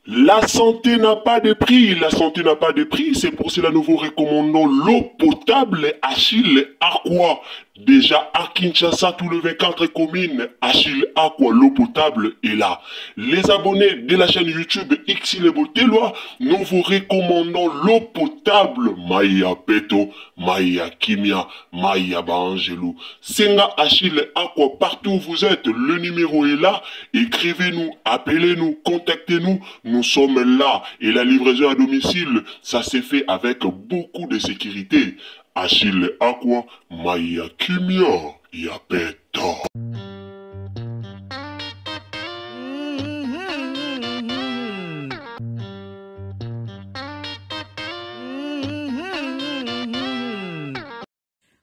La santé n'a pas de prix, la santé n'a pas de prix, c'est pour cela nous vous recommandons l'eau potable Achille Aqua. Déjà à Kinshasa, tout le 24 communes, Achille Aqua, l'eau potable est là. Les abonnés de la chaîne YouTube Xile Boteloi, nous vous recommandons l'eau potable Maya Peto, Maya Kimia, Maya Baangelou. Senga Achille Aqua, partout où vous êtes, le numéro est là. Écrivez-nous, appelez-nous, contactez-nous. Nous sommes là. Et la livraison à domicile, ça s'est fait avec beaucoup de sécurité. Achille Aqua, Maya Kimia, Yapeta.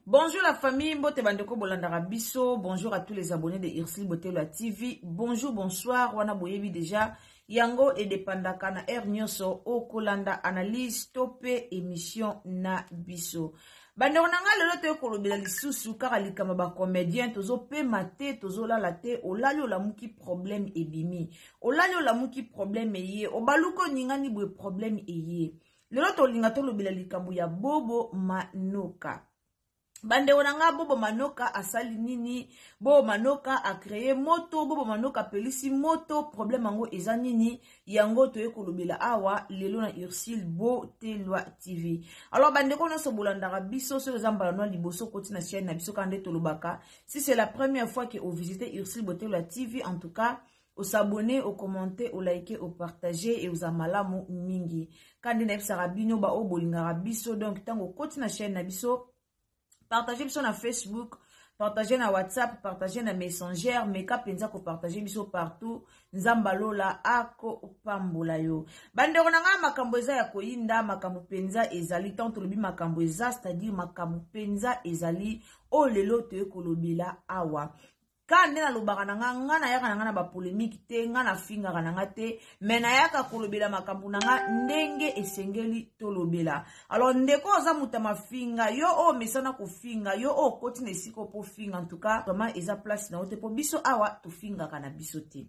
Bonjour la famille, mbote bandeko bolandaka biso. Bonjour à tous les abonnés de Ursule Botelwa TV. Bonjour, bonsoir. Wana boyebi déjà yango edepandaka na heure nyonso okolanda analyse to pe émission na biso. Bandeko na nga lelo toye kolobela lisusu kaka likambo ba comédien tozopema te tozolala te olali olamuki problème ebimi olali olamuki problème eye obaluki oningani boye problème eye Lelo tolinga tolobela likambo ya Bobo Manoka. Bandeko na nga Bobo Manoka asali nini? Bobo Manoka a créer moto, Bobo Manoka apelisi moto, problème yango eza nini? Yango toye kolobela awa lelo na Ursule Botelwa TV. Alors bandeko nyonso bolandaka biso soki eza mbala noa liboso koti na chaîne na biso kaka nde tolobaka. Si c'est la première fois que o visiter Ursule Botelwa TV, en tout cas o s'abonner, o commenter, o liker, o partager et oza malamu mingi. Kandi nayebisaka bino ba oyo bolingaka biso donc ntango okoti na chaîne na biso partager biso na Facebook, partager na WhatsApp, partager na Messenger, meka mpenza kopartage biso partout. Nzambe alola akopambola yo. Bandeko na ngai, makambo eza ya koyinda, makambo mpenza ezali. Ntango tolobi makambo eza, c'est-à-dire makambo mpenza ezali oyo lelo toye kolobela awa. Ka nde nalobaka na nga, nga nayaka na nga na ba polemique te, nga nafingaka na nga te, mais nayaka kolobela makambo na nga ndenge esengeli tolobela. Alors ndeko oza moto ya mafinga, yo oyo omesana kofinga, yo oyo okoti na esika opo finga, en tout cas vraiment eza place na yo te, po biso awa tofingaka na biso te.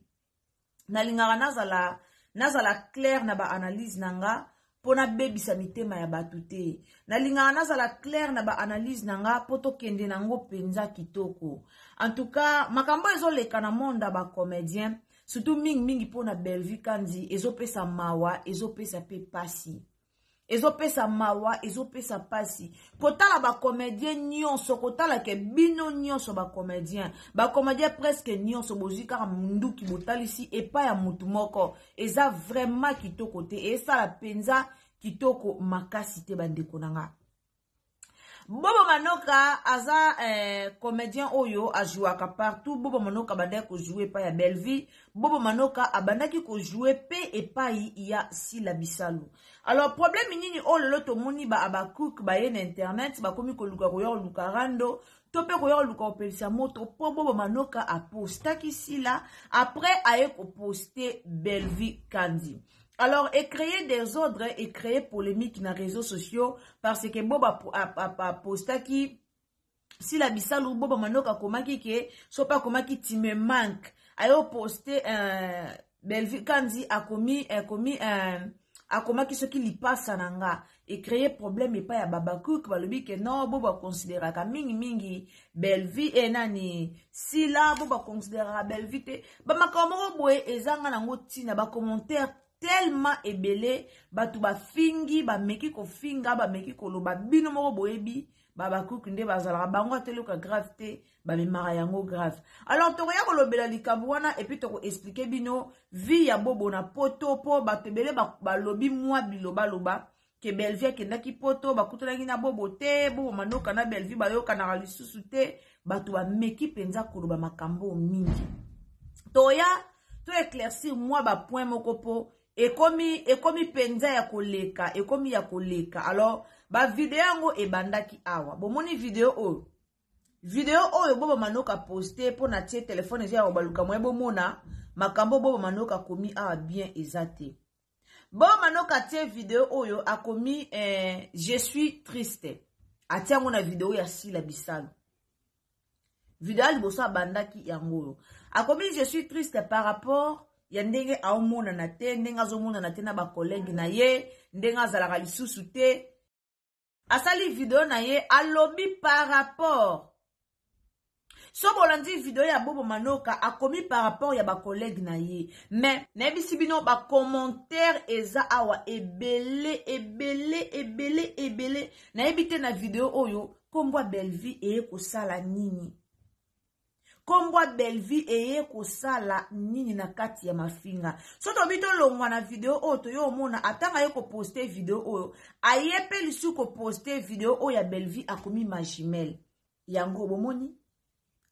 Nalingaka nazala nazala claire na ba analyse na nga mpo nabebisa mitema ya bato te. Nalingaka nazala claire na ba analyse na nga mpo tokende nango mpenza kitoko. En tout cas, makambo ezoleka na monde ya ba comédien, surtout mingimingi mpo na Bellevue Kandi, ezopesa mawa, ezopesa mpe pasi. Ezopesa mawa, ezopesa pasi. Kotala ba comédien nyonso, kotala ke bino nyonso ba comédien, ba comédien presque nyonso bozwi kaka munduki botalisi epai ya mutu moko, eza vraiment kitoko te, esala penza kitoko makasi te bandeko na nga. Bobo Manoka aza comédien oyo ajouaka partout. Bobo Manoka abandaki kojouer epai ya Bellevue. Bobo Manoka abandaki kojouer pe epai ya Sila Bisalu. Alors problème nini oyo lelo tomoni ba Habacuc baye na internet bakomi koluka koya koluka rando to pe koya koluka kopelisa moto po Bobo Manoka apostaki Sila après aye koposte Bellevue Kandi. Alors, et créer des ordres et créer polémique dans les réseaux sociaux parce que Bob a posté qui Sila Bisalu Bob Manoka komaki ke sopa komaki tu me manques ayo posté Bellevue Kandi a commis commis akomaki soki lipasa na nga et créer problème epai ya Babakuk balobi ke non Bob aconsidéraka mingi mingi Bellevue e nani Sila Bob aconsidéraka Bellevue te ba makambo moko boye ezanga nango ntina ba commentaire tellement ebele bato bafingi bameki kofinga bameki koloba bino moko boyebi Babakuk nde bazalaka bango ateloka grave te bamemaka yango grave. Alors tokoya kolobela likambo wana et puis toko expliquer bino vie ya Bobo na poto po bato ebele balobi mwa bilobaloba ke Bellevue akendaki poto bakutanaki na Bobo te, Bobo Manoka na Bellevue bayokanaka lisusu te, bato bameki mpenza koloba makambo mingi. Toya to éclaircir mwa ba point moko po ekomi ekomi mpenza ya koleka, ekomi ya koleka. Alors ba video yango ebandaki awa. Bomoni video oyo? Video oyo Bobo Manoka poste po na tie telefone eza ya kobaluka moye bomona makambo Bobo Manoka akomi awa bien eza te. Bobo Manoka tie video oyo akomi je suis triste. Atie yango na video ya Sila Bisalu. Video ya liboso abandaki yango oyo. Akomi je suis triste par rapport ya ndenge aomonana te, ndenge azomonana te na bakolege na ye, ndenge azalaka lisusu te. Asali video na ye, alobi par rapport. So bolandi video ya Bobo Manoka, akomi par rapport ya bakolege na ye. Mais nayebisi bino ba commentaire eza awa ebele ebele ebele ebele. Nayebi te na video oyo kombo ya Bellevue eye kosala nini. Kombo ya Bellevue eye kosala nini na kati ya mafinga. So tobi tolongwa na video oyo toyo omona atanga ye koposte video oyo, aye pe lisusu koposte video oyo ya Bellevue akomi ma jumelle. Yango bomoni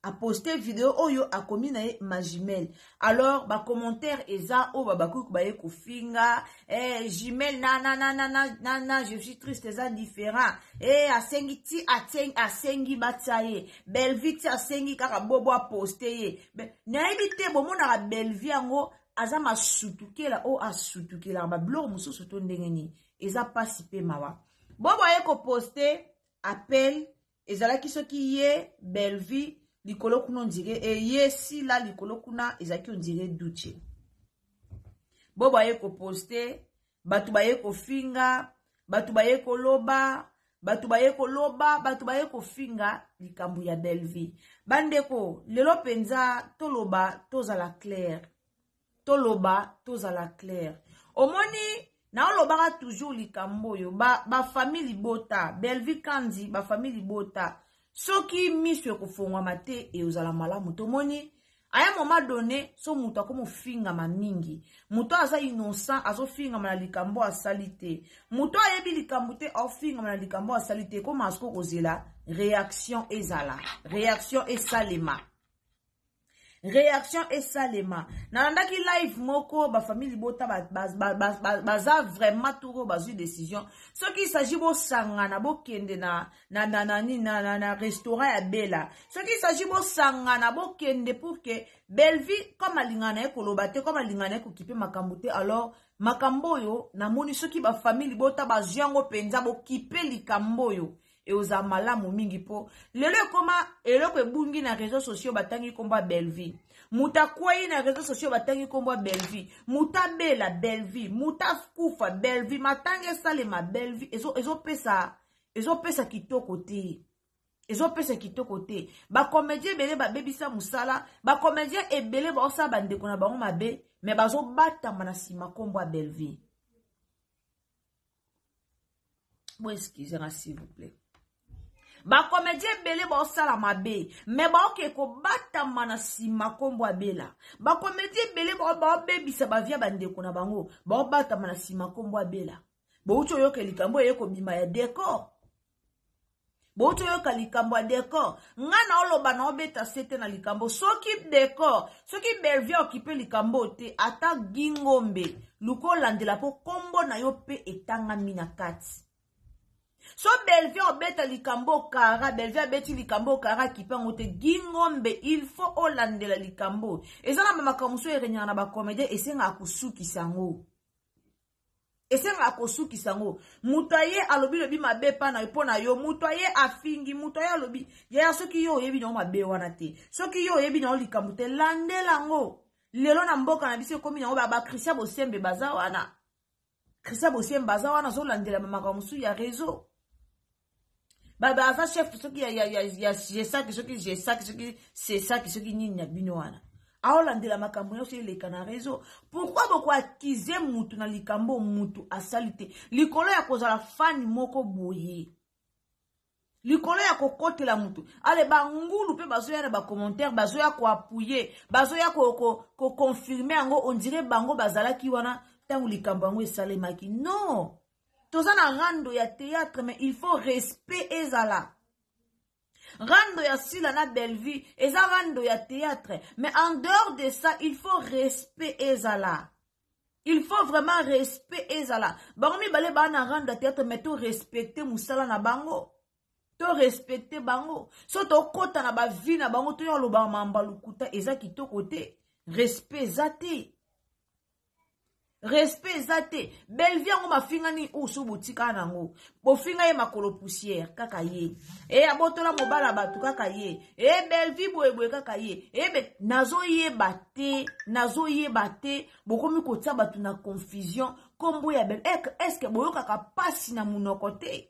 aposte video oyo akomi na ye ma jumelle. Alors ba commentaire eza oyo ba bakuku baye kofinga, eh, jumelle na na na na na na na, je suis triste, eza différent. Eh, asengi ti asengi, asengi batia ye. Bellevue ti asengi kaka bobo aposte ye. Be, nayebi te bomonaka Bellevue yango aza masutukela oyo asutukelaka ba biloko mosusu to ndenge nini. Eza pasi pe mawa. Bobo aye koposte appel ezalaki soki ye Bellevue likolo kuna ondire e ye Sila likolo kuna ezalaki ondire Duce. Bobo aye koposte, bato baye kofinga, bato baye koloba, bato baye koloba, bato baye kofinga likambo ya Bellevue. Bandeko, lelo mpenza toloba tozala clair. Toloba tozala clair. Omoni naolobaka toujours likambo oyo ba, ba famille libota Bellevue Kandi, ba famille libota soki miso ekofongwama te eozala malamu. Tomoni à un moment donné so moto akomofingama mingi, moto aza innocent azofingama na likambo asali te, moto ayebi likambo te afingama na likambo asali te, koma asko kozela réaction ezala, réaction esalema. Réaction esalema. Nalandaki live moko ba famille libota baza vraiment toro bazwi décision. Soki il s'agit bosangana bokende na na na na na na, na restaurant ya Bella. Soki il s'agit bosangana bokende pour que Bellevue comme alingana ye koloba te, comme alingana ye kokipe makambo te, alors makambo oyo namoni soki ba famille libota bazwi yango penza bokipe likambo oyo. Eoza malamu mingi po lelo ekoma eloko ebungi na réseaux sociaux batangi kombo ya Bellevue. Moto akwei na réseaux sociaux batangi kombo ya Bellevue. Moto abela Bellevue, moto akufa Bellevue, matanga esalema Bellevue. Ezopesa, ezopesa kitoko te. Ezopesa kitoko te. Ba comédien ebele babebisa mosala, ba comédien ebele baosala bandeko na bango mabe, mais bazobatama na nsima kombo ya Bellevue. Bon, excusez-moi s'il vous plaît. Ba comédien ebele baosala mabe, mais baoke kobatama na nsima kombo ya Bella. Ba comédien ebele baobebisa ba vie ya bandeko na bango, baobatama na nsima kombo ya Bella. Bouti oyoka likambo eye kobima ya décor. Bouti oyoka likambo ya décor. Nga na oloba na obeta sete na likambo. Soki décor, soki Bellevue okipe likambo te, ata Gingombe, luko landela po kombo na yo pe etangami na kati. So Bellevue obeta likambo kara, Bellevue abeti likambo kara kipango te, Gingombe il faut olandela likambo. Eza na makambo mosusu eregnaka na ba comédien, esengaka kosukisa yango. Esengaka kosukisa yango. Moto aye alobi lobi mabe pa na yo, mpo na yo, moto aye afingi, moto aye alobi, yaya soki yo oyebi na yo mabe wana te, soki yo oyebi na yo likambo te, landela yango. Lelo na mboka na biso ekomi nango ba Christian Bosembe baza wana. Christian Bosembe baza wana, azolandela makambo mosusu ya réseau. Ba, ba aza chef soki ya, ya, ya, ya G5, soki G5, soki C5, soki nini na bino wana. Aolandela makambo nyonso eleka na réseau. Pourquoi boko accuser mutu na likambo mutu asali te? Likolo ya kozala fan moko boye. Likolo ya kokotela mutu. Ale bangulu pe bazoya na ba commentaire, bazoya ko appuyer, bazoya ko, ko, ko confirmer yango, on dirait bango bazalaki wana tango likambo yango esalemaki. Non. Toza na rando ya théâtre, mais il faut respect ezala. Rando ya Sila na Bellevue, eza rando ya théâtre, mais en dehors de ça, il faut respect ezala. Il faut vraiment respect ezala. Bango mibale ba na rando ya théâtre, mais to respecter musala na bango. To respecter bango. So to kota na ba vie na bango, to yo loba mamba lokuta, eza kitoko te. Respect eza te. Respect eza te. Bellevue yango mafinga nini oyo so botika nango. Bofinga ye makolo poussière kaka ye. E abotola mobala bato kaka ye. E Bellevue boye boye kaka ye. E be nazoyeba te, nazoyeba te. Bokomi kotia bato na confusion. Kombo ya Bellevue. Est-ce que boyokaka pasi na munoko te?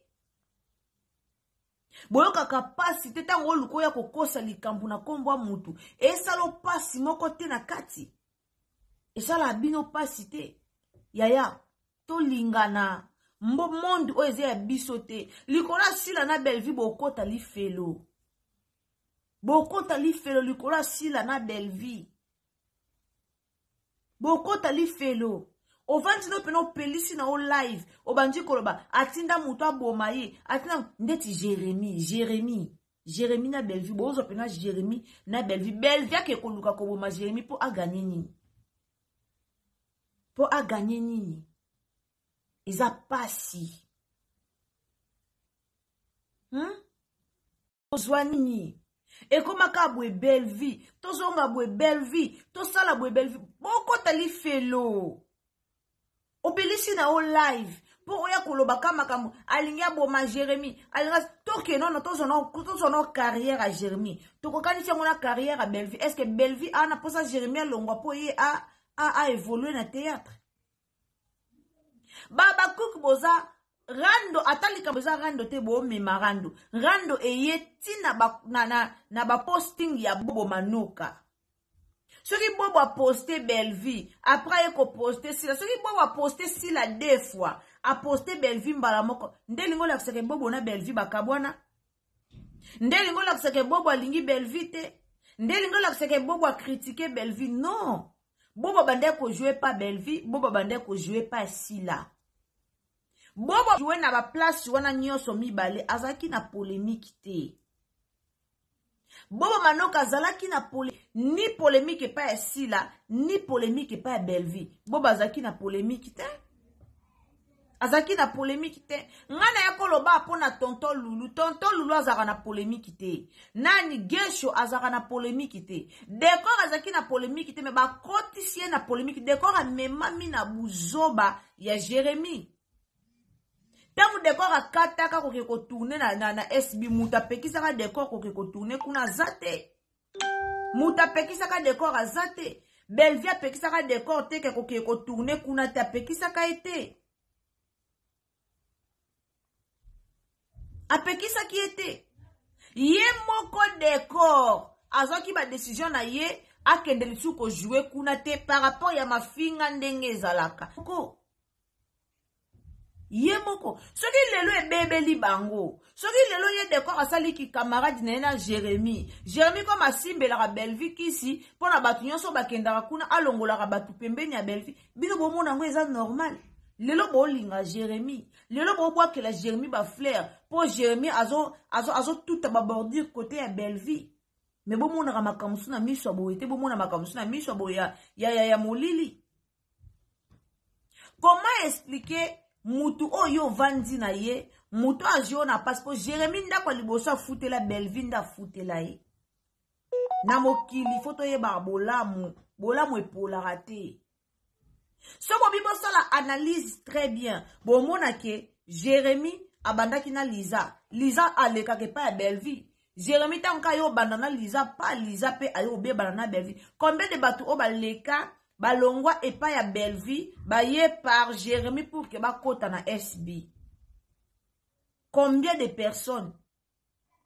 Boyokaka pasi te ntango oluka oya kokosa likambo na kombo ya mutu. Esala pasi moko te na kati. Esala bino pasi te. Yaya, tolingana. Mbo monde oyo eza ya biso te. Likolo ya Sila na Bellevue bokota lifelo. Bokota lifelo likolo ya Sila na Bellevue. Bokota lifelo. Ovandi no pena opelisi na o live, obandi koloba atinda moto aboma ye, atinda ndeti Jérémie, Jérémie. Jérémie na Bellevue, bozwa pena Jérémie na Bellevue. Bellevue ake koluka koboma Jérémie po aganye nini? Po aganye nini? Eza pasi. Ozwa nini? Ekomaka boye Bellevue, tozonga boye Bellevue, tosala boye Bellevue. Bokota lifelo. Obelisi na o live po oya koloba ka makambo alingi aboma Jérémie, alingi toke nono tozwa no carrière ya Jérémie. Tokokanisi yango na carrière ya Bellevue. Est-ce que Bellevue ana posa Jérémie alongwa po ye a a évoluer na théâtre? Baba Cook boza rando, ata likambo eza rando te, bomema rando. Rando eye tina ba, na, na, na ba posting ya Bobo Manoka. Soki Bobo a posté Bellevue, après aye ko posté Sila. Soki Bobo a posté Sila deux fois, a posté Bellevue mbala moko. Nde lingo lakisaka Bobo na Bellevue bakabwana. Nde lingo lakisaka Bobo alingi Bellevue te. Nde lingo lakisaka Bobo a critiquer Bellevue. Non. Bobo bande ko jouer pas Bellevue, Bobo bande ko jouer pas Sila. Bobo jouer na ba place wana nyonso mibale, azalaki na polémique te. Bobo Manoka azalaki na ni polémique epai ya Sila, ni polémique epai ya Bellevue. Bobo azalaki na polémique te. Azalaki na polémique te. Nga na ya koloba mpo na tonton Lulu. Tonton Lulu azalaka na polémique te. Nani Gesho azalaka na polémique te. Décor azalaki na polémique te, mais bakotisi ye na polémique. Décor amemami na buzoba ya Jérémie. Tango Décor akataka koke kotourner na SB, mutu apekisaka Décor koke kotourner kuna aza te. Mutu apekisaka Décor aza te. Bellevue apekisaka Décor te ke koke kotourner kuna te, apekisaka ye te. Apekisaki ye te. Ye moko Décor azwaki ba décision na ye akende lisusu kojouer kuna te par rapport ya mafinga ndenge ezalaka. Ko ye moko soki lelo ebebeli bango, soki lelo ye Décor asaliki camarade na ye na Jérémie. Jérémie comme asimbelaka Bellevue kisi mpona bato nyonso bakendaka kuna, alongolaka bato pembeni ya Bellevue. Bino bomona yango eza normal. Lelo bolinga Jérémie, lelo bobwakela Jérémie ba fleur po Jérémie azotuta ba bordure côté ya Bellevue. Mais bomonaka makambo mosusu na miso ya boye te, bomona makambo mosusu na miso ya boye ya molili. Comment expliquer mutu oyo ovandi na ye, mutu azwi yo na passe po Jérémie ndako ya liboso afutela Bellevue nde afutela ye. Na mokili faut toyebaka bolamu, bolamu epolaka te. So bobi bosala analyse très bien, bomona ke Jérémie abandaki na Liza, Liza alekaka epai ya Bellevue. Jérémie ntango kaka yo obanda na Liza, pa Liza pe aye obebana na Bellevue. Combien de bato oyo baleka balongwa epai ya Bellevue baye par Jérémie pour ke bakota na SB? Combien de personnes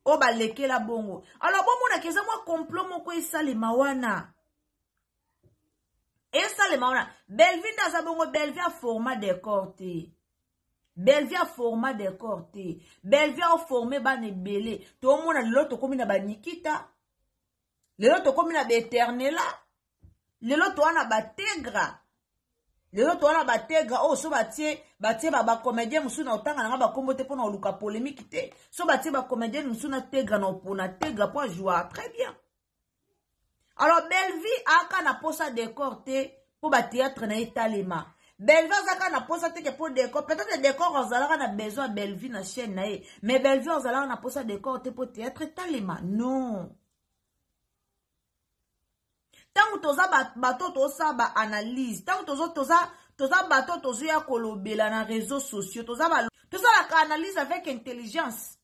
oyo balekela bongo? Alors bomonaka eza mwa complot moko esalema wana. Esalema wana. Bellevue nde aza bongo, Bellevue a format décor te. Bellevue a format décor te. Bellevue a formé bana ebele. Tomona lelo tokomi na ba Nikita. Lelo tokomi na ba Eternela. Lelo toa na ba Tegra. Lelo toa na ba Tegra oyo so batie ba comédien mosusu na otanga nanga ba kombo te pona oluka polémique te. So batie ba comédien mosusu na Tegra na opona Tegra po jouer très bien. Alors Bellevue aka na posa décor te po ba théâtre na etalema. Bellevue azaka na posa te ke po décor, peut-être décor azalaka na besoin Bellevue na chaîne na ye, mais Bellevue azalaka na posa décor te po théâtre etalema. Non. Tango toza bato tosa ba analyse, tango toza Toza bato tozoya kolobela na réseaux sociaux. Toza ba tosalaka analyse avec intelligence.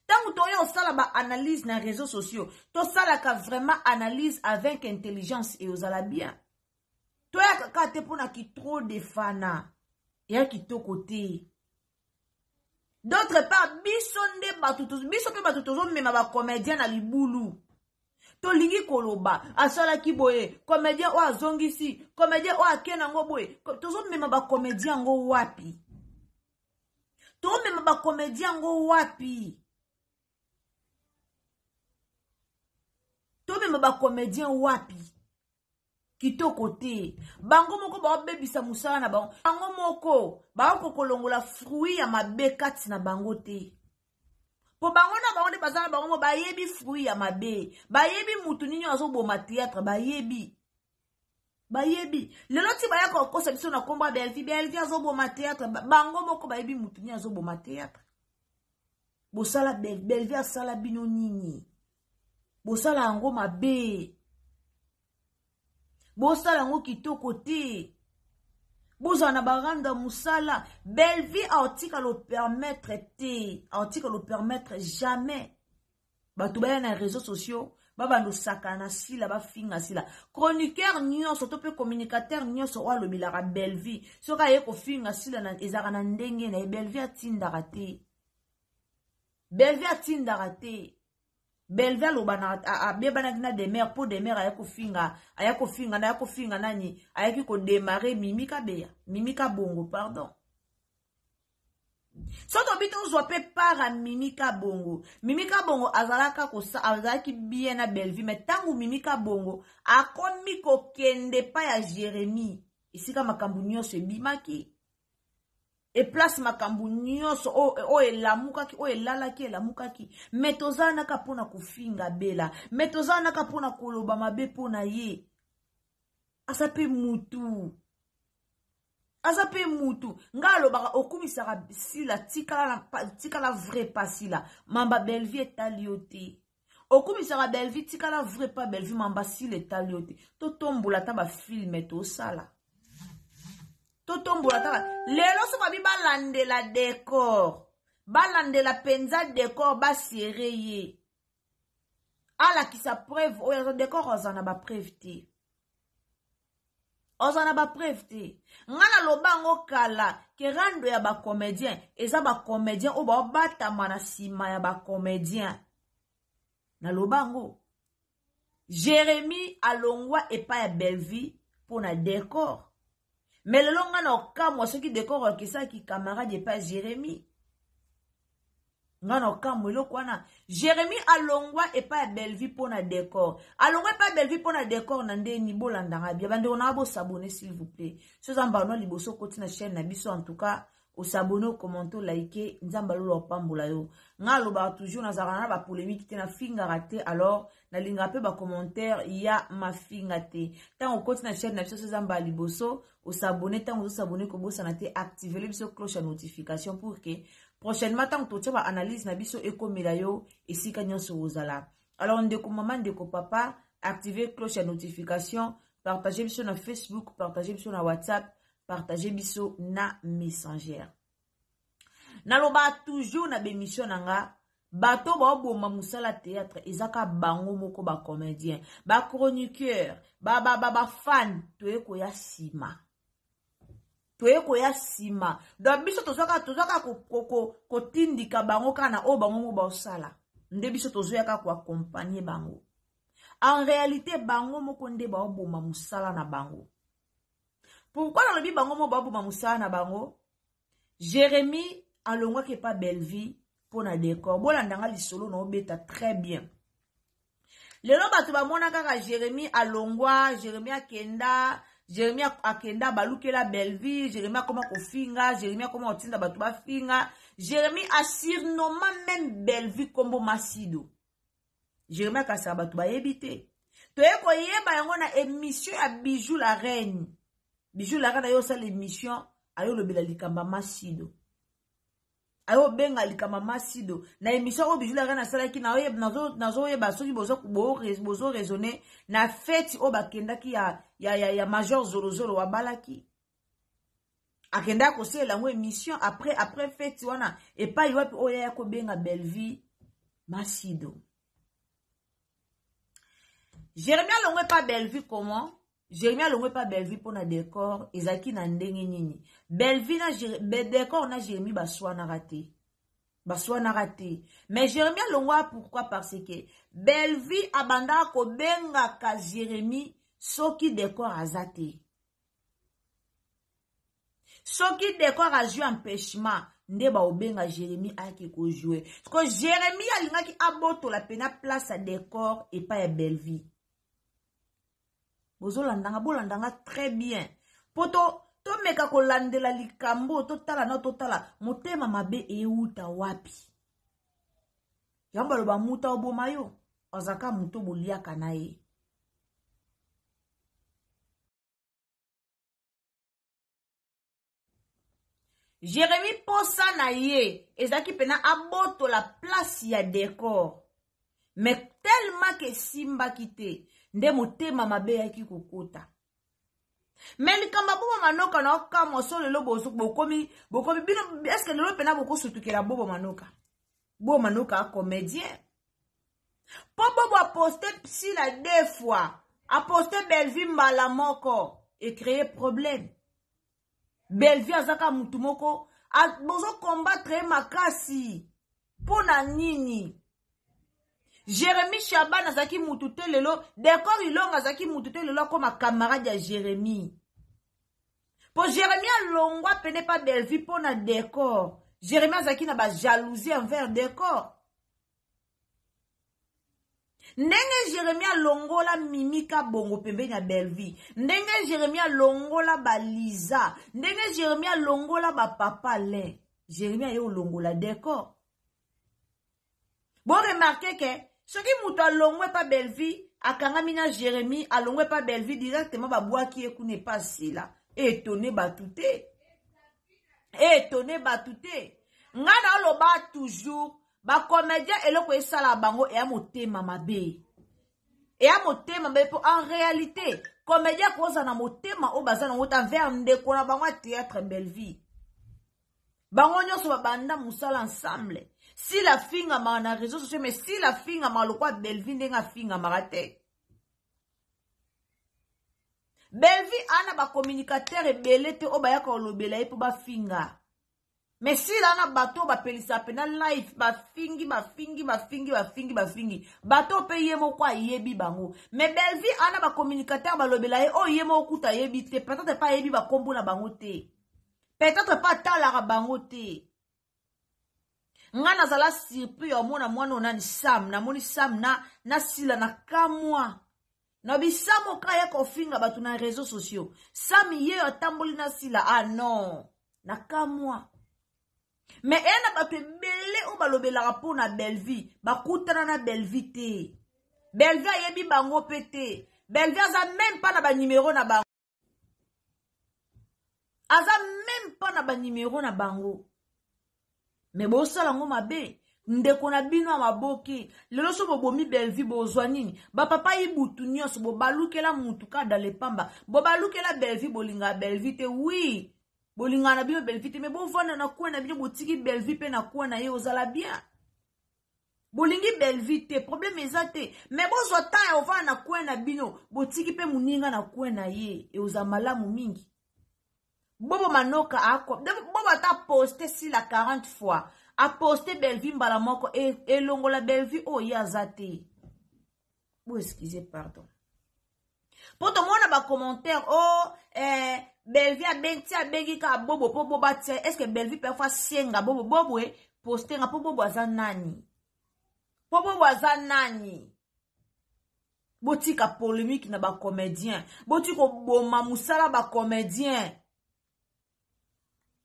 Ntango toya osala ba analyse na réseaux sociaux, tosalaka vraiment analyse avec intelligence et ozala bien. Toyaka kaka te mpona ki trop de fana eya kitoko te. D'autre part, biso nde bato, biso mpe bato tozomema bacomédien na libulu. Tolingi koloba asalaki boye, comédien oyo azongisi, comédien oyo ake nango boye. Tozomema bacomédien yango wapi? Tomema bacomédien yango wapi? Tomema bacomédien wapi? Kitoko te. Bango moko baobebisa mosala na bango. Bango moko baokokolongola fruit ya mabe kati na bango te. Po bango na bango nde baza na bango mo bayebi fruit ya mabe. Bayebi mutu nini azoboma théâtre, bayebi. Bayebi. Lelo ti bayaka kokosa biso na kombo ya Bellevue, Bellevue azoboma théâtre. Bango moko bayebi mutu nini azoboma théâtre. Bosala Bellevue asala bino nini? Bosala yango mabe. Bosala yango kitoko te. Bozala na baranda mosala. Bellevue aotika lo permettre te. Aotika lo permettre jamais. Bato baya na réseaux sociaux, babanda osakana na sila, bafinga sila. Chroniqueur nyonso to pe communicateur nyonso oyo alobelaka Bellevue, soki aye kofinga sila na ezalaka na ndenge na ye. Bellevue atindaka te. Bellevue atindaka te. Bellevue aloba na abebanaki na Demer po Demer aya kofinga, aya kofinga, aya kofinga nani, ayaki kodémarrer Mimi Kabeya, Mimi Kabongo, pardon. Soki tobi tozwa pe part ya Mimi Kabongo. Mimi Kabongo azalaka kosa, azalaki bien na Bellevue, mais tangu Mimi Kabongo akomi kokende pa ya Jérémie, esika makambo nyonso ebimaki. E place makambo nyonso oyo elamukaki, oyo elalaki, elamukaki. Mais toza naka mpona kofinga Bella, mais toza naka mpona koloba mabe mpona ye. Aza pe mutu. Aza pe mutu. Nga alobaka okumisaka Sila, tikala na, tikala vrai pa Sila. Mamba Bellevue etali yo te. Okumisaka Bellevue, tikala vrai pa Bellevue, mamba Sila etali yo te. Totombola ata ba filme tosala. Totombola ata ba lelo so babi balandela décor. Balandela penza décor ba serrer ye. Alakisa preuve oyo aza décor aza na ba preuve te. Oza na ba preuve te. Nga na loba ngo kala ke rando ya ba comédien eza ba comédien oyo ba batama na sima ya ba comédien. Na loba ngo Jérémie alongwa epa ya Bellevue pour na décor. Mais lelo nga na okamwa soki décor okisaki camarade epa ya Jérémie. Nga na okamwa eloko wana. Jérémie alongwa epa ya Bellevue pour na décor. Alongwa epa ya Bellevue pour na décor na ndeni bolandanga bien. Bande on a beau s'abonner s'il vous plaît. Soza mbano liboso koti na chaîne na biso en tout cas osabonner, okommente, olike, Nzambe alola opambola yo. Nga alobaka toujours nazalaka na ba polémique te, na fingaka te, alors nalingaka pe ba commentaire ya mafinga te. Tango okoti na chaîne na biso soza mbala liboso, osabonner, tango ozosabonner kobosana te, activer le biso cloche ya notification pour que prochainement tango totia ba analyse na biso ekomela yo esika nyonso ozala. Alors ndeko mama, ndeko papa, activer cloche ya notification, partager biso na Facebook, partager biso na WhatsApp, partager biso na Messenger. Naloba toujours na bémission na nga, bato baoboma mosala théâtre ezaka bango moko ba comédien, ba chroniqueur, ba ba ba ba fan, toye koya sima. Toye koya sima. Donc biso tozwaka, tozwaka ko, ko, ko, kotindika bango kaka na oyo bango moko baosala. Nde biso tozoyaka ko accompagner bango. En réalité bango moko nde baoboma mosala na bango. Pourquoi nalobi bango moko baoboma mosala na bango? Jérémie alongwaki epa Bellevue mpo na décor. Bolandanga lisolo na obeta très bien. Lelo bato bamona kaka Jérémie alongwa, Jérémie akenda, Jérémie akenda balukela Bellevue, Jérémie akoma kofinga, Jérémie akoma kotinda bato bafinga. Jérémie asurnoma même Bellevue kombo Masido. Jérémie akasaka bato bayebi te. Toye koyeba yango na émission ya Bijou la Reine. Bijou la Reine ayo sala émission, ayo lobela likamba Masido. Ayo benga likama Masido na émission oyo Bijou la Reine asalaki, nazoyeba soki bozo raisonner na fête oyo bakendaki ya Major Zolozolo abalaki. Akendaki kosalela yango émission après fête wana, epai wapi oyo ya kobenga Bellevue Masido. Jérémie alongwe pa Bellevue comment? Jérémie alongwe pa Bellevue mpona décor ezalaki na ndenge nini? Bellevue na décor na Jérémie baswanaka te. Baswanaka te. Mais Jérémie alongwa pourquoi? Parce que Bellevue abandaka kobengaka Jérémie soki décor aza te. Soki décor azwi empêchement, nde baobenga Jérémie ayaki kojouer. Parce que Jérémie alingaki abotola pena place ya décor epai ya Bellevue. Bozolandanga, bolandanga très bien. Po tomeka kolandela likambo, totala na totala motema mabe euta wapi. Yango baloba muta oboma yo, azaka moto boliaka na ye. Jérémie posa na ye ezalaki pena abotola place ya décor. Mais tellement que simbaki te, nde motema mabe yaki kokota. Mais likambo Bobo Manoka na okamwa so lelo bokomi bokomi bino, est-ce que lelo pena bokosutukela Bobo Manoka? Bobo Manoka comédien. Po Bobo aposte Sila deux fois, aposte Bellevue mbala moko et créer problème. Bellevue azaka mutu moko bozo combattre makasi. Pona nini? Jérémie Chaban azaki mutu te lelo, Décor Ilonga azaki mutu te lelo akoma camarade ya Jérémie. Po Jérémie alongwa pene pa Bellevue pona Décor. Jérémie azaki na ba jalousie envers Décor. Ndenge Jérémie alongola Mimi Kabongo pembeni ya Bellevue, ndenge Jérémie alongola ba Lisa, ndenge Jérémie alongola ba papa Lin, Jérémie aye olongola Décor. Bo remarquer que soki mutu alongwe pa Bellevue, akangami na Jérémie, alongwe pa Bellevue directement babwaki ye kuna epa Sila. Étonné batu te. Étonné batu te. Nga na oloba toujours ba comédien eloko esala bango eya motema mabe. Eya motema mabe po en réalité comédien koza na motema oyo baza nango ta envers ndeko na bango ya théâtre Bellevue. Bango nyonso babanda mosala ensemble. Si la fingamaka na réseaux sociaux, mais si la fingamaka lokwa Bellevue ndenge afingamaka te. Bellevue ana ba communicateur ebele te oyo bayaka kolobela ye po bafinga. Mais si la na bato bapelisa pena live bafingi bafingi bafingi bafingi bafingi bato pe ye moko ayebi bango. Mais Bellevue ana ba communicateur balobela ye oyo ye moko kuta ayebi te, peut-être pas ayebi ba kombo na bango te. Peut-être pas atalaka bango te. Nga nazala surpris ya mona mwana onani Sam, namoni Sam na Sila na kamwa. Na bisamo ka ya kofinga bato na réseaux sociaux. Sam ye atamboli na Sila, ah non, na kamwa. Mais eya na bato ebele oyo balobelaka mpo na Bellevue, bakutana na Bellevue te. Bellevue ayebi bango pe te. Bellevue aza même pas na ba numéro na bango. Aza même pas na ba numéro na bango. Mais bosala ngo mabe. Ndeko na bino ya maboke. Lelo so bobomi Bellevue bozwa nini? Ba papa ibutu nyonso bobalukela mutu ka dans le pamba. Bobalukela Bellevue bolinga Bellevue te. Oui. Bolinga na bino Bellevue te, mais bovanda na coin na bino botiki Bellevue pe na coin na ye ozala bien. Bolingi Bellevue te, problème eza te. Mais bozwa temps ya ovanda na coin na bino, botiki pe muninga na coin na ye e oza malamu mingi. Bobo Manoka a Bobo ata posté Sila 40 fois, a posté Bellevue mbala moko e elongola Bellevue oyo ye aza te. Bo excusez pardon. Po tomona ba commentaire oh Bellevue abengi abengi ka Bobo po Bobo atia, est-ce que Bellevue parfois senga Bobo Bobo e posté nga po Bobo aza nani? Po Bobo aza nani? Botika polémique na ba comédien, botika boma musala ba comédien.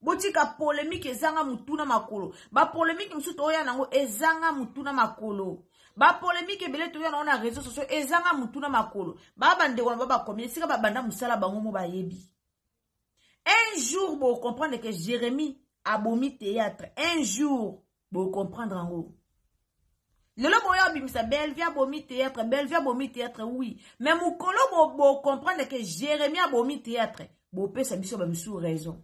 Botika polémique ezanga mutuna makolo. Ba polémique mususu toya nango ezanga mutuna makolo. Ba polémique ebele toya nango na réseaux sociaux ezanga mutuna makolo. Ba bandeko na ba ba comédien sika ba banda musala bango mo bayebi. Un jour bo comprendre que Jérémie abomi théâtre un jour bocomprendre yango. Lelo boya obimisa Bellevue abomi théâtre, Bellevue abomi théâtre, oui, mais mokolo bocomprendre ke Jérémie abomi théâtre, bopesa biso bamisu raison.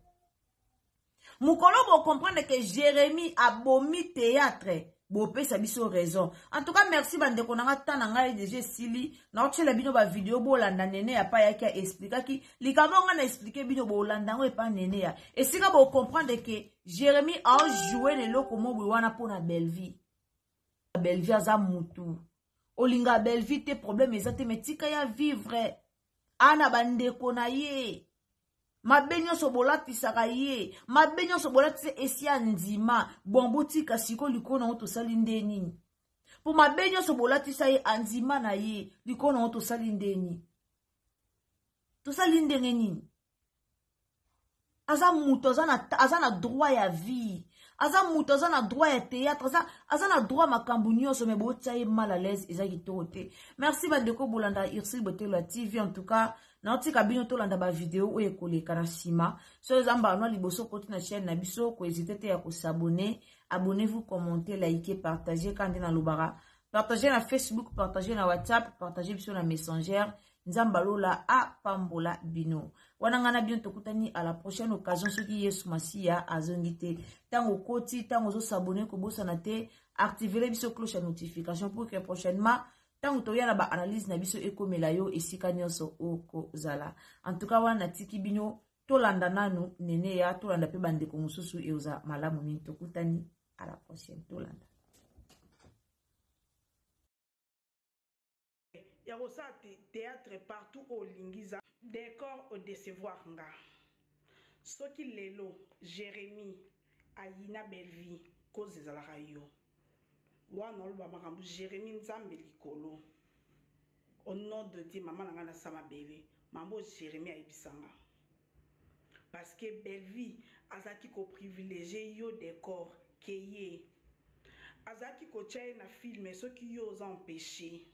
Mokolo bocomprendre ke Jérémie abomi théâtre, bopesa biso raison. En tout cas, merci bandeko na nga, ta na ngai deja esili. Naotiela bino bavideo, bolanda Nene ya pa yaki aexplikaki likambo nga na explike bino, bolanda yango epa Nene ya esika bocomprendre ke Jérémie aojoue na eloko mobwi wana mpona Bellevue. Bellevue aza mutu olinga Bellevue te, problème eza te, me tika ya vivre ana bandeko na ye. Mabe nyonso bolatisaka ye, mabe nyonso bolatisa esi ya ndima. Bon, botika sikoyo likolo nango tosali nde nini? Mpo mabe nyonso bolatisa ye, andima na ye, likolo nango tosali ndeni, tosali ndenge nini? Aza moto aza na droit ya vie, aza moto aza na droit ya théâtre, aza na droit makambo nyonso, me botia ye mal à l'aise, eza kitoko te. Merci bandeko bolanda Ursule Botelo ya TV. En tout cas, naotika bino tolanda bavideo oyo ekoleka na nsima. Soki eza mbala liboso okoti na chaîne na biso, kohésite te ya kosabone. Abonnez-vous, commentez, likez, partagez. Ka nde nalobaka, partagez na Facebook, partagez na WhatsApp, partagez biso na Messenger. Nzambe alola apambola bino. Wana ngai na bino tokutani à la prochaine occasion, soki Yesu Masiya azongi te. Ntango okoti, ntango ozosabone, kobosana te activele biso cloche ya notification pour que prochainement ntango toya na baanalyse na biso ekomela yo esika nyonso okozala. En tout cas, wana natiki bino, tolanda nanu Nene ya, tolanda mpe bandeko mosusu, eoza malamu mingi. Tokutani à la prochaine, tolanda. Ya kosala théâtre partout olingi za décor, odecevoir nga. Soki lelo Jérémie ayina Bellevue, cause ezalaka yo wana. Oloba makambo Jérémie, Nzambe likolo, au nom de Dieu, mama na ngai nasa mabele, mambo Jérémie ayebisanga, parce que Bellevue azalaki koprivilégie yo décor ke ye azalaki kotia ye na film. Soki yo oza empêché,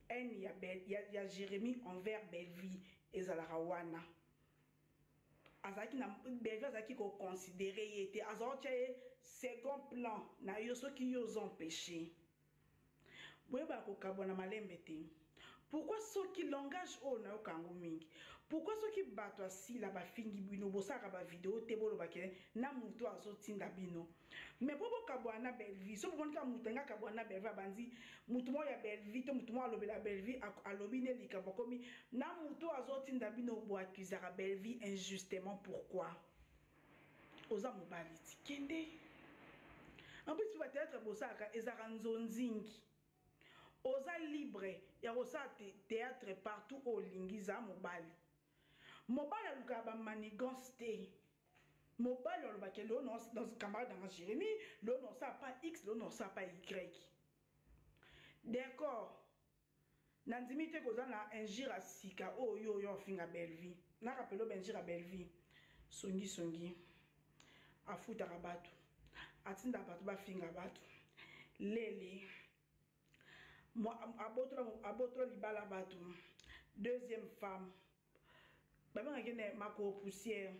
haine ya Jérémie envers Bellevue ezalaka wana. Azalaki na Bellevue, azalaki koconsidere ye te, azalaki kotia ye second plan na yo. Soki yo oza empêché, boyebaka kokabwana malembe te. Pourquoi soki langage oyo nayoka yango mingi? Pourquoi soki bato asila bafingi bino, bosalaka bavideo te, bolobake na moto azotinda bino? Mais mpo bokabwana na Bellevue, so bomoni kaka moto alingi akabwana na Bellevue, abandi motu moko ya Bellevue to motu moko alobela Bellevue, alobi nde likambo akomi na moto azotinda bino, boaccusaka Bellevue injustement. Pourquoi? Oza mobali ti kende. En plus, mpe bateatre bosalaka ezalaka nzonzingi. Oza libre ya kosala théâtre partout oyo olingi. Za mobali, mobali alukaka bamanigance te. Mobali alobaki lelo na camarade nanga Jérémie, lelo na osala pa X, lelo na osala pa Y. D'accord, nandimi te koza na injure ya sika oyo oyo ofinga Bellevue. Narapele oyo bainjure ya Bellevue: songisongi, afutaka bato, atindaka bato bafinga bato, lele abotola libala bato, deuxième femme babengaki ne makolo poussière,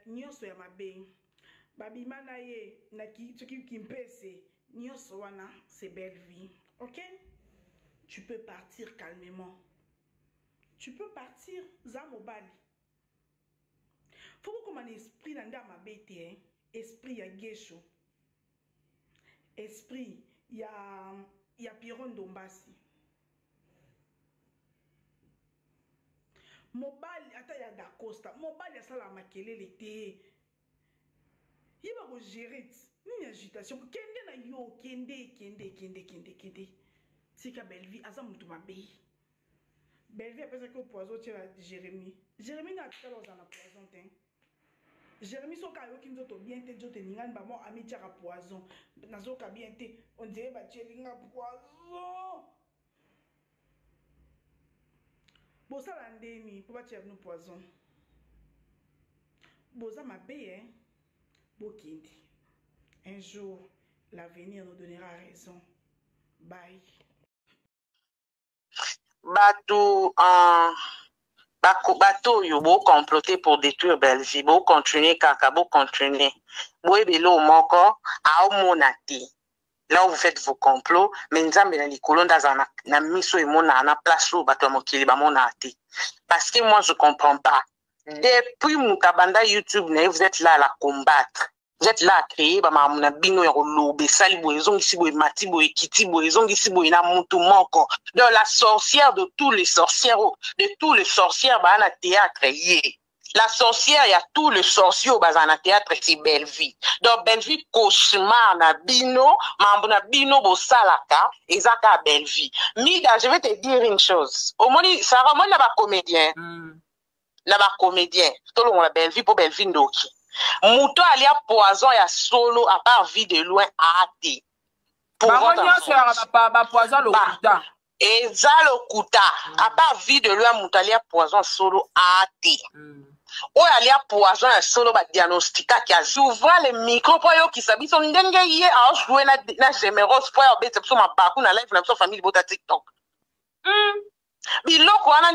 nyonso ya mabe babima na ye na soki kimpese nyonso wana, c'est Belle vie. Ok, tu peux partir calmement, tu peux partir. Za mobali, faut kokoma na esprit na nde ya mabe te, hein? Esprit ya Gesho, esprit ya Piron Ndombasi, mobali ata ya Dacosta, mobali asalaka makelele te. Yeba kogérer ti nini agitation. Kende na yo, kende, kende, kende, kende, kende, tika Bellevue. Aza motu mabe. Bellevue apesaki yo poison, otiela Jérémie. Jérémie na atikala ozala na poison te. Jérémie, soki ayoki nzoto bien te, nzoto eningani, bamo amitiaka poison. Nazoka bien te, on dirait batielinga poison. Bosala ndeni mpo batia bino poison? Boza mabe, hein? Bokende, un jour l'avenir nous donnera raison. Bye. Bato. Bato oyo bo comploter pour détruire Bellevue, bo continuer kaka, bo continuer. Boyeba eloko moko, aomona te. Là où vous faites vos complots, mais Nzambe na likolo nde azala na, na miso emonaka na place oyo bato ya mokili bamonaka te. Parce que moi je comprends pas. Depuis moto abanda YouTube na ye, vous êtes là à la combattre. Vous êtes là à créer ba makambo na bino ya koloba, esali boye, ezongisi boye, emati boye, ekiti boye, ezongisi boye na mutu moko. Donc la sorcière de tous les sorcières, oh, de tous les sorcières baa na théâtre ye. La sorcière ya tous les sorciers oyo bazala na théâtre c'est Bellevue. Donc Bellevue cauchemar na bino, mambo na bino bosalaka eza kaka Bellevue. Mida, je vais te dire une chose. Omoni Sarah, omoni na ba comédiens. Na ba comedien tolongola Bellevue po Bellevue ndoki moto alia poison ya solo à part vie de loin a te. Bango nyonso yaka ba poison lokuta. Eza lokuta. À part vie de loin, moto alia poison solo a te. Oyo alia poison ya solo badiagnostikaki, azouvra le micro mpo ayokisa biso ndenge ye aojoue na Gemeros mpo ayobetisa biso mabaku na live na biso famille bota TikTok. Biloko wana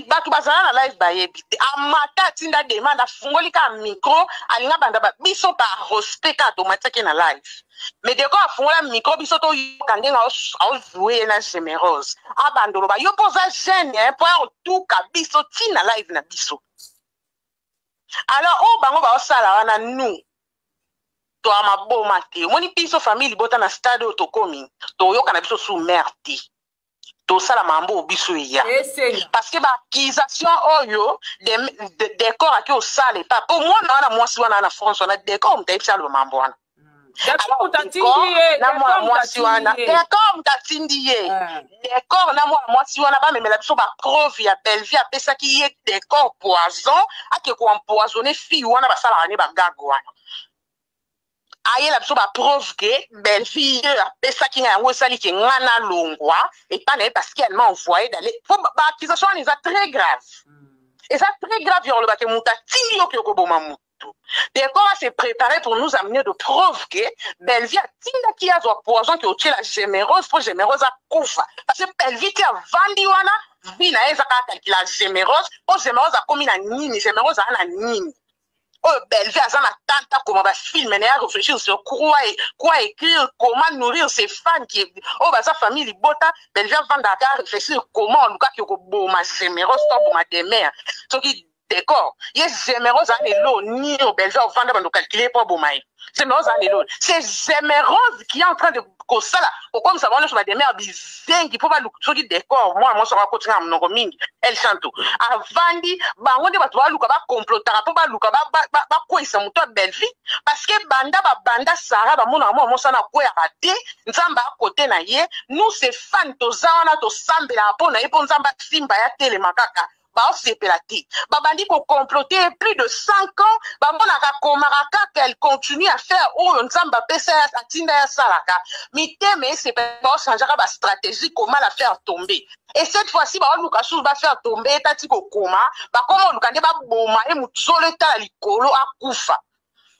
bato bazala na live bayebi te. Amata atinda demande, afungoli kaka micro, alinga banda ba biso par respect kaka tomatisaki na live. Mais deko afungola micro, biso toyoka ndenge aojoue ye na Gemerose, abanda oloba yo mpo oza jeune mpo ya kotuka biso ntina live na biso. Alors oyo bango baosala wana, nous toa maboma te. Omoni biso famille libota na stade oyo tokomi, toyoka na biso sous mare te, tosala mambo oyo biso eya parce que baaccusation oyo décor ake osala epa po mwana wana, mwasi wana na France wana, décor moto ayebisi aloba mambo wana. Na mwana mwasi wana, décor moto atindi ye, décor na mwana mwasi wana bamemela biso bapreuve ya Bellevue apesaki ye décor poison, ake koempoisonne fille wana basalaka ne bagage wana. Ayela biso bapreuve ke Bellevue ye apesaki nga yango, esali ke nga nalongwa epa na ye parce qu'elle m'a envoyé d'aller. Po baaccusation wana eza très grave, eza très grave ya koloba ke moto atindi yo ke okoboma motu. Décor a se préparé pour nous amener de preuves que Bellevue atindaki azwa poison ke otiela Gémérose mpo Gémérose akufa, parce que Bellevue ti avandi wana, vie na ye eza kaka calcula Gémérose mpo Gémérose akomi na nini, Gémérose aza na nini. Oyo Bellevue aza na tanta koma bafilme na ye, réfléchir sur quoi écrire, comment nourrir ses fans qui oyo baza famille libota. Bellevue avandaka réfléchir comment olukaki koboma Gémérose to aboma Demer. Soki décor ye Gémérose aza lelo nini oyo Bellevue avanda bando calculer mpo aboma ye, Gémérose aza lelo. C'est Gémérose qui est en train de kosala kokomisa bango nyonso bademer bizengi mpo baluka. Soki décor mwana mwasi oko akotinga monoko mingi, El Chanto avandi, bango nde bato baluka, bakomplotaka mpo baluka bakweyisa moto ya Bellevue, parce que banda babanda Sara bamonaka mwana mwasi wana akweyaka te, Nzambe akote na ye. Nous ses fans toza wana, tosambelaka mpo na ye mpo Nzambe asimba ya telema kaka. Baosepela te, babandi kocomploter plus de 5 ans, bamonaka komaka kaka, elle continue à faire oyo Nzambe apesa ye, atinda ye asalaka. Mitema esepela, baochangeaka bastratégie comment la faire tomber. Et cette fois-ci baoluka susu bafaire tomber, etati kokoma, bakoma oluka nde baboma ye, motu zolo etala likolo, akufa.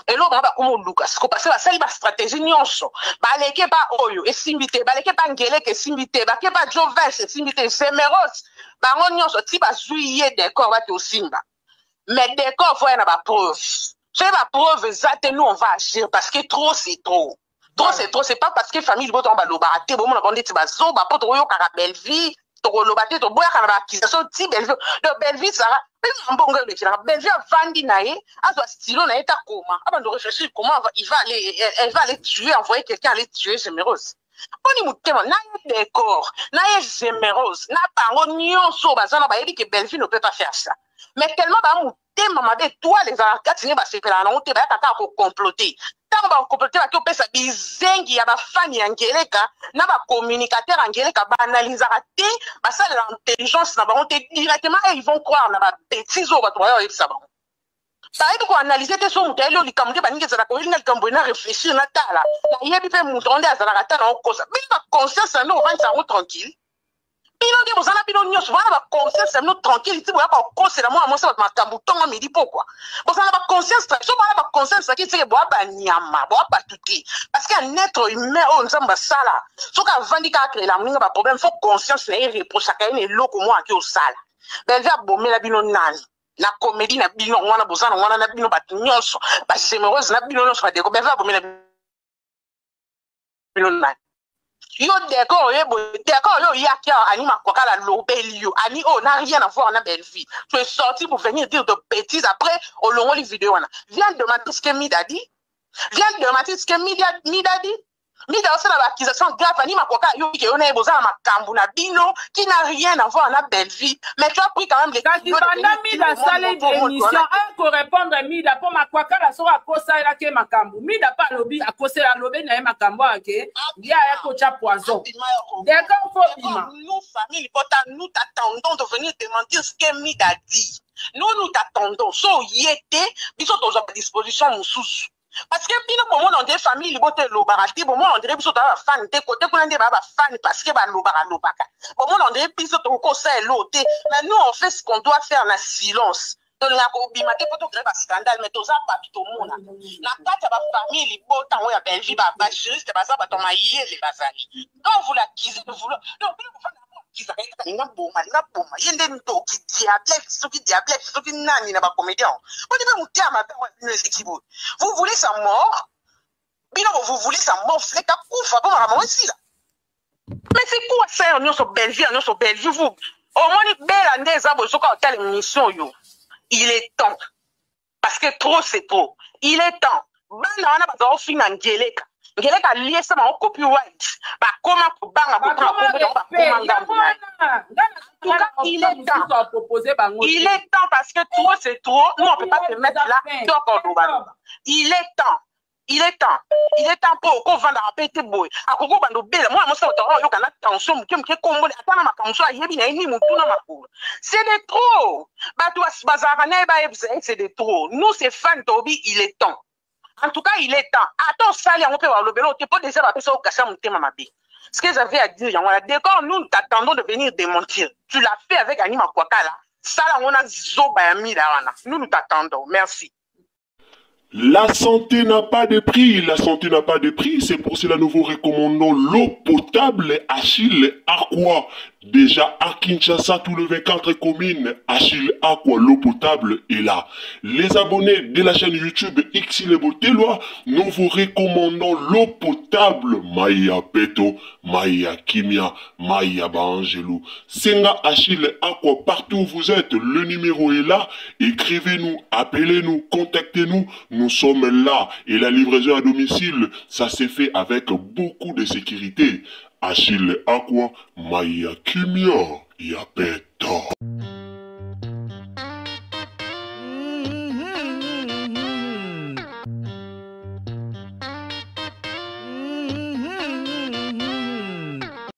Eloko bango bakoma oluka siko, parce basali bastratégie nyonso, baleke ba oyo esimbi te, baleke ba Ngeleke esimbi te, bake ba Joves esimbi te, Gemeros bango nyonso ti bazwi ye décor bake osimba. Mais décor faut ya na bapreuve. Soki bapreuve eza te, nous on va agir, parce que trop c'est trop, trop c'est trop. C'est pas parce que famille liboto yango balobaka te, bomona bango ndeti bazoba mpo tokoyokaka Bellevue, tokoloba te, toboyaka na baaccusation ti Bellevue. Donc Bellevue sara mpe mbongo elekelaka Bellevue, avandi na ye, azwa stylo na ye, takoma, abando réfléchir comment il va aller, elle va aller tuer, envoyer quelqu'un aller tuer Gémérose. Mponi motema na ye décor na ye Gémérose na bango nyonso baza na bayebi ke Bellevue ne peut pas faire ça, mais tellement ba motema mabe, étoile ezalaka kati nde basepelaka nango te, bayaka kaka kocomploter. Ntango bakocomploter, baki opesa bizengi ya bafani ya Ngeleka na bacommunicateur ya Ngeleka, baanalizaka te, basalela intelligence na bango te directement et ils vont croire na babêtise oyo bato baya oyebisa bango. Bayebi koanalyse te. So moto ayeli oyo likambo nde baningi ezalaka oyelinga likambo na réfléchir, natala, nayebi mpe moto yango nde azalaka ta na okosa bino. Baconscience na bino bovandisa yango tranquille. Bino nde boza na bino nyonso boza na baconscience na bino tranquille ti boyaka kokosela mwana mwasi bato makambo ntongo midi pokwa. Boza na baconscience, so boza na baconscience naki seke boya banyama, boya bato te, parce que un être humain oyo Nzambe asala, soki avandi kaka créela moninga baproblème, faut conscience na ye reprochaka ye na eloko moko ake osala. Bellevue abomela bino nani na comédie na bino wana? Boza na wana na bino bato nyonso, bagénéreuse na bino nyonso, badeko. Bellevue abomela bino nani? Yo décor oye boye, décor oyo oyaki awa, Ani Makwakala alobeli yo. Ani oyo n'a rien à voir na Bellevue. Tu es sorti pour venir dire de bêtises, après olongoli vidéo wana. Viens demander ce que Mida dit, viens demander ce que Mida, Mida dit. Mida osala baaccusation grave. Ani Makwaka, yo ke yo na ye boza na makambo na bino qui n'a rien à voir na Bellevue, mais tu as pris quand même les Kasi banda Mida asali émission, akorépondre Mida mpo Makwakala soki akosalelaki ye makambo, Mida mpe alobi akosela, alobi na ye makambo ake ye aya kotya poison. D'accord, faut bima. Nous, famille Pota, nous t'attendons de venir démentir ce que Mida dit. Nous, nous t'attendons. So ye te, biso tozwa disposition mosusu, parce que bino bomona ondire famille libota elobaka te, bomona ondire biso toza bafani te. Kote kuna nde baa bafani, parce que balobaka lobaka. Bomona ondire biso tokokosala elo te, mais nous, on fait ce qu'on doit faire na silence. Tolingaka kobima te mpo tocréer bascandale, mais toza bato tomona na kati ya bafamille libota yango ya Bellevue, bajuriste baza bato mayele bazali. Donc vous l'accusez de vouloir, donc bino bofanda akizaka ye kaka, linga boma, linga boma ye nde ndoki, diablesse, soki diablesse, soki nani na bacomédien boni mpe motema mabe yango bino eleki boye. Vous voulez sa mort, bino, vous voulez sa mort. Fleka kufa mpo makambo yango esila. Mais c'est quoi ça nyonso Bellevue nyonso Bellevue? Vous omoni Bela nde eza boye. Soki otala émission oyo, il est temps, parce que trop c'est trop. Il est temps. Bana wana bazala kofinga Ngeleka, Ngeleka aliesa bango copyright, bakoma kobanga kotanga kombo yango, bakoma ngambo na ye. En tout cas, il est temps. Il est temps, parce que trop c'est trop. Nous, on peut pas se mettre là. Donc, il est temps. Il est temps. Il est temps pour okovandaka mpe te boye. Akoki obanda obela mwana mwasi oyo oyoka na tension moke moke, kombole ata na makambo so ayebi na ye ni motu na makolo. C'est de trop. Bato bazalaka na ye bayebisa ye, c'est de trop. Nous, c'est fan tobi, il est temps. En tout cas, il est temps. Ata osali yango mpe balobela ote mpo déjà bapesa okasha motema mabe. Ce que j'avais à dire yango wana. Décor, nous t'attendons de venir démentir. Tu l'as fait avec Anima Kwakala, sala yango na zoba ya Mida wana. Nous, nous t'attendons. Merci. La santé n'a pas de prix, la santé n'a pas de prix, c'est pour cela nous vous recommandons l'eau potable Achille Aqua. Déjà à Kinshasa, tout le 24 communes, Achille Aqua, l'eau potable est là. Les abonnés de la chaîne YouTube Xile Boteloi, nous vous recommandons l'eau potable Maya Peto, Maya Kimia, Maya Baangelou. Senga Achille Aqua, partout où vous êtes, le numéro est là. Écrivez-nous, appelez-nous, contactez-nous. Nous sommes là. Et la livraison à domicile, ça s'est fait avec beaucoup de sécurité. Achille Aqua, Maya Kimia, Yapeto.